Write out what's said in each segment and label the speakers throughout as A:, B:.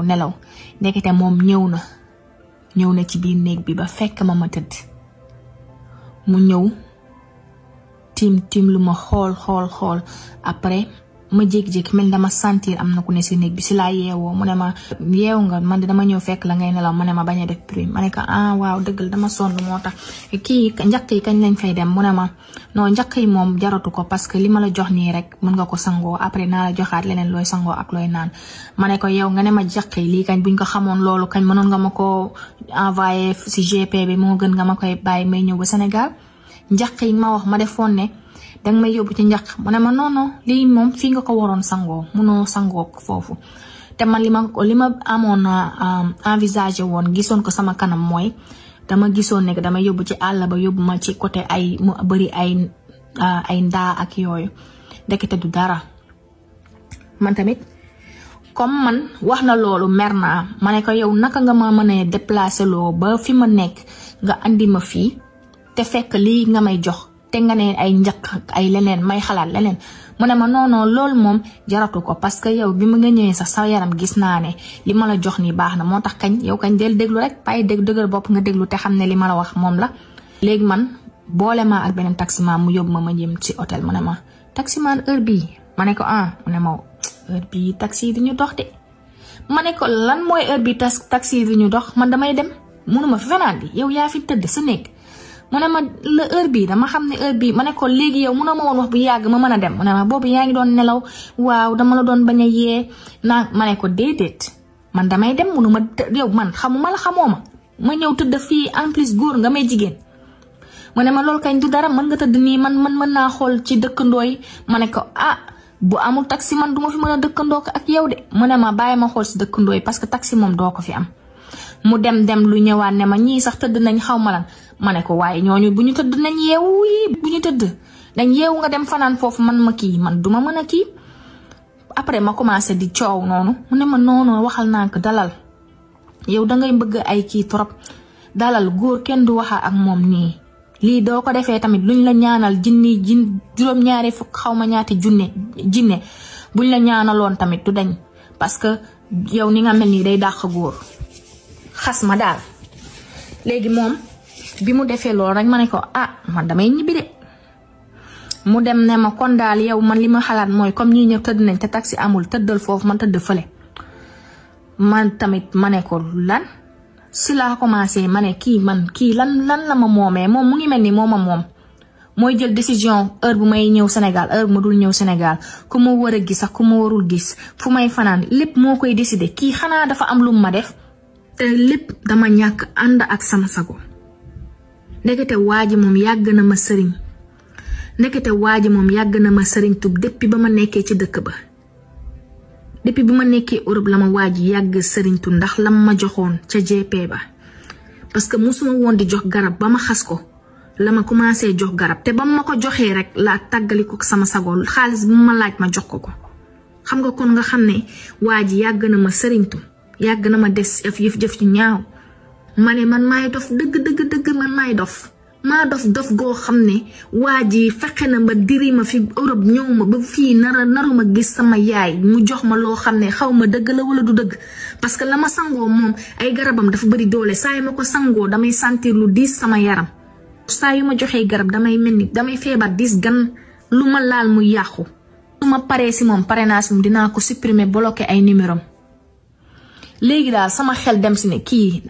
A: nelaw ndekete moom ñëw na ci biir néeg bi ba fekk ma tëdd mu ñëw tim lu ma xool après ma jékki-jékki mel dama sentir am na ku ne si néeg bi si laa yeewoo mu ne ma yeewu nga man dama ñëw fekk la ngay nelaw ma ne ma bañ a def bruit ma ne ko waaw dëggal dama sonn moo tax kii njaq yi kañ lañ fay dem mu ne ma non njaq yi moom jaratu ko parce que li ma la jox nii rek mën nga ko sangoo après naa la joxaat leneen looy sangoo ak looy naan ma ne ko yow nga ne ma njaq yi lii kañ buñ ko xamoon loolu kañ mënoon nga ma ko envoyé si GP bi moo gën nga ma koy bàyyi may ñëw ba Sénégal njaq yi ma wax ma defoon ne danga may yóbbu ci njaq mu ne ma non lii moom fii nga ko waroon sangoo munoo sangoo foofu te man li ma amoon envisagé woon gisoon ko sama kanam mooy dama gisoon ne dama yóbbu ci àll ba yóbbu ma ci côté ay mu bëri ay ndaa ak yooyu ndekete du dara man tamit comme man wax na loolu mer naa ma ne ko yow naka nga ma mën a déplacer loo ba fi ma nekk nga andi ma fii te fekk lii nga may jox te nga ne ay njaq ay leneen may xalaat leneen mu ne ma non loolu moom jaratu ko parce que yow bi ma nga ñëwee sax sa yaram gis naa ne li ma la jox nii baax na moo tax kañ yow kañ del déglu rek bàyyi dëgër bopp nga déglu te xam ne li ma la wax moom la. léegi man boole ma ak beneen taximan mu yóbbu ma jëm ci hôtel mu ne ma taximan heure bii ma ne ko mu ne ma heure bii taxi yi di ñu dox de ma ne ko lan mooy heure bii taxi yi di ñu dox man damay dem munuma fi fanaan bi yow yaa fi tëdd sa néeg mu ne ma la heure bii dama xam ne heure bii ma ne ko léegi yow munoo ma woon wax bu yàgg ma mën a dem mu ne ma boobu yaa ngi doon nelaw waaw dama la doon bañ a yee naa ma ne ko déedéet man damay dem munuma yow man xamuma la xamoo ma ñëw tëdd fii en plus góor nga may jigéen mu ne ma loolu kañ du dara mën nga tëdd nii man mën naa xool ci dëkkandoo yi ma ne ko bu amul taxi man duma fi mën a dëkkandoo ko ak yow de mu ne ma bàyyi ma xool si dëkkandoo yi parce que taxi moom doo ko fi am mu dem lu ñëwaat ne ma ñii sax tëdd nañ xaw ma lan ma ne ko waaye ñooñu bu ñu tëdd nañ yeewu yi bu ñu tëdd dañ yeewu nga dem fanaan foofu man duma mën a kii après ma commencé di coow noonu mu ne ma noonu waxal naa ko dalal yow dangay bëgg ay kii trop dalal góor kenn du waxa ak moom nii lii doo ko defee tamit luñ la ñaanal juróom-ñaari fukk xaw ma ñaati jinne buñ la ñaanaloon tamit du dañ parce que yow ni nga mel nii day dàq góor xas ma daal léegi moom bi mu defee loolu rek ma ne ko man damay ñibbi de mu dem ne ma kon daal yow man li ma xalaat mooy comme ñii ñëw tëdd nañ te taxi amul tëddal foofu man tëdd fële man tamit ma ne ko lan si laa commencé ma ne kii lan la ma moomee moom mu ngi mel ni mooma moom mooy jël décision heure bu may ñëw Sénégal heure bu ma dul ñëw Sénégal ku ma war a gis ak ku ma warul gis fu may fanaan lépp moo koy décider kii xanaa dafa am lu ma def te lépp dama ñàkk ànd ak sama sago ndekete waaji moom yàgg na ma sëriñ tub depuis ba ma nekkee ci dëkk ba depuis bi ma nekkee Europe la ma waaji yàgg sëriñ tub ndax lam ma joxoon ca GP ba parce que musuma woon di jox garab ba ma xas ko la ma commencé jox garab te ba ma ko joxee rek laa tàggali ko sama sago xaalis bu ma laaj ma jox ko xam nga kon nga xam ne waaji yàgg na ma sëriñ tub yàgg na ma des jëf ci ñaaw ma ne man maay dof dëgg man maay dof maa dof goo xam ne waa ji fexe na ma diri ma fi Europe ñëw ma ba fii naruma gis sama yaay mu jox ma loo xam ne xaw ma dëgg la wala du dëgg parce que la ma sangoo moom ay garabam dafa bari doole saa yu ma ko sangoo damay sentir lu diis sama yaram saa yu ma joxee garab damay mel ni damay feebar diis gan lu ma laal mu yàqu su ma paree si moom pare naa si moom dinaa ko supprimer bloquer ay numéro léegi daal sama xel dem si ne kii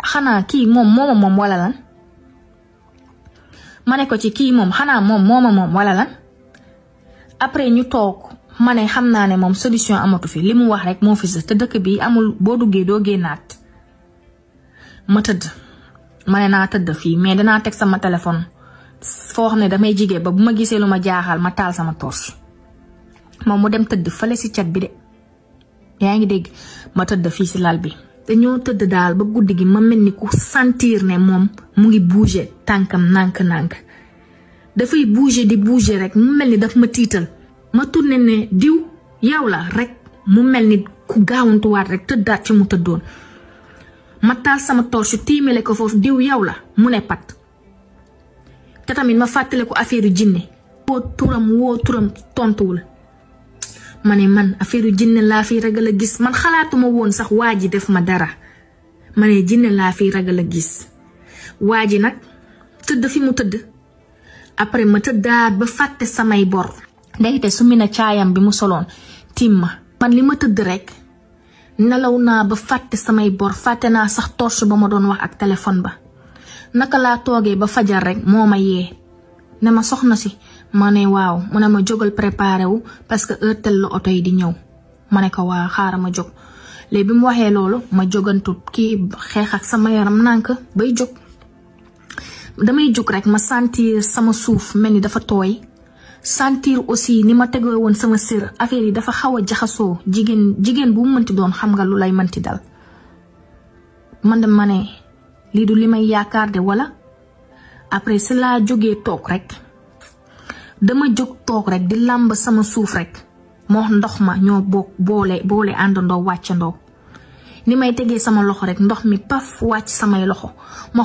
A: moom wala lan ma ne ko ci kii moom xanaa moom wala lan après ñu toog ma ne xam naa ne moom solution amatu fi li mu wax rek moo fi sa te dëkk bi amul boo duggee doo génnaat ma tëdd ma ne naa tëdd fii mais danaa teg sama téléphone foo xam ne damay jigee ba bu ma gisee lu ma jaaxal ma taal sama torche moom mu dem tëdd fële si cat bi de yaa ngi dégg ma tëdd fii si lal bi te ñoo tëdd daal ba guddi gi ma mel ni ku sentir ne moom mu ngi bouger tànkam nànk dafay bouger rek mu mel ni daf ma tiital ma tourné ne diw yow la rek mu mel ni ku gaawantuwaat rek tëddaat ci mu tëddoon ma taal sama torche tiimale ko foofu diw yow la mu ne pat te tamit ma fàttale ko affaire jinne woo turam tontuwul mané man affaireu jinne la fi ragal a gis man xalaatuma won sax waji def ma dara mané jinne la fi ragal a gis waji nak teud fi mu teud après ma teddaat ba faté samay bor ndekete sumina caayam bi mu solon timma man li ma teud rek nelaw naa ba faté samay bor faté na sax torche ba ma doon wax ak téléphone ba naka la toogee ba fajar rek moma yé ne ma soxna si mané waaw mu ne ma jogal préparé wu parce que heure tel la auto yi di ñew mané ko waa xaaral ma jog lé bi mu waxé lolu ma jogantu ki xex ak sama yaram nank bay jog damay jog rek ma sentir sama souf melni dafa toy sentir aussi ni ma teggo won sama sir affaire yi dafa xawa jaxaso jigen bu mënti doon xam nga lu lay mënti dal man dem mané li du limay yaakar de wala après cela joggé tok rek dama jog tok rek di lamb sama souf rek mo ndox ma ño bok bolé andando waccando ni may téggé sama loxo rek ndox mi paf wacc samay loxo ma